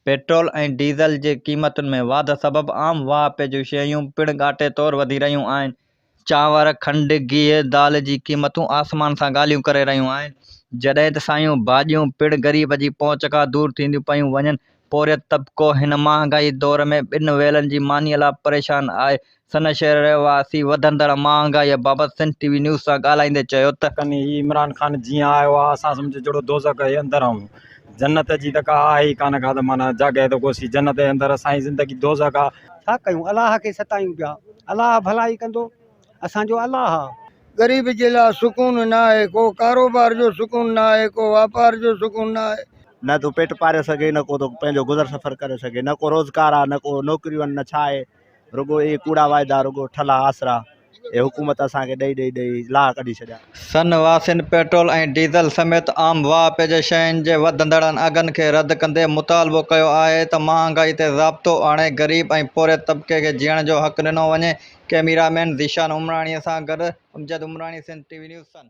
Petrol ۽ diesel جي قيمتن ۾ واڌ سبب عام واهپي جون شيون پڻ ڳاٽي طور وڌي رهيون آهن. چانور، کنڊ، گيهه، دال جي قيمتون آسمان سان ڳالهيون ڪري رهيون آهن، جڏهن ته سايون ڀاڄيون پڻ غريب جي پهچ کان دور ٿينديون پيون وڃن، پورهيت طبقو هن مهانگائي دور ۾ ٻن ويلن جي مانيء لاء پريشان آهي، سن شهر رهواسي وڌندڙ مهانگائيء بابت سنڌ ٽي وي نيوز سان ڳالهائيندي چيو ته. ڪن هي عمران خان جيئن آيو آ اسان سمجهه جهڙو دوزخ جي اندر آهيون جنت جي ته ڪا آهي ئي ڪانه ڪا ته معنيٰ جاڳهه ته ڪوسي جنت جي اندر اسان جي زندگي دوزخ آ. ڇا ڪيون الله کي ستايون پيا الله ڀلائي ڪندو اسان جو الله آ. غريب جي لاء سڪون نه آهي، ڪو ڪاروبار جو سڪون نه آهي، ڪو واپار جو سڪون نه آهي. نه ٿو پيٽ پاري سگهي نه ڪو ٿو پنهنجو گذر سفر ڪري سگهي نه ڪو روزگار آ نه ڪو نوڪريون آهن نه ڇا آهي رڳو اهي ڪوڙا واعدا رڳو ٺلها آسرا اهي حڪومت اسان کي ڏئي ڏئي ڏئي لاهه ڪڍي ڇڏيا. سن واسين پيٽرول ۽ ڊيزل سميت عام واهپي جي شين جي وڌندڙن اگهن کي رد ڪندي مطالبو ڪيو آهي ته مهانگائي تي ضابطو آڻي غريب ۽ پورهيت طبقي کي جيئڻ جو حق ڏنو وڃي، ڪئميرا مين ذيشان عمراڻي سان گڏ Amjad Umrani Sindh T V news Sann.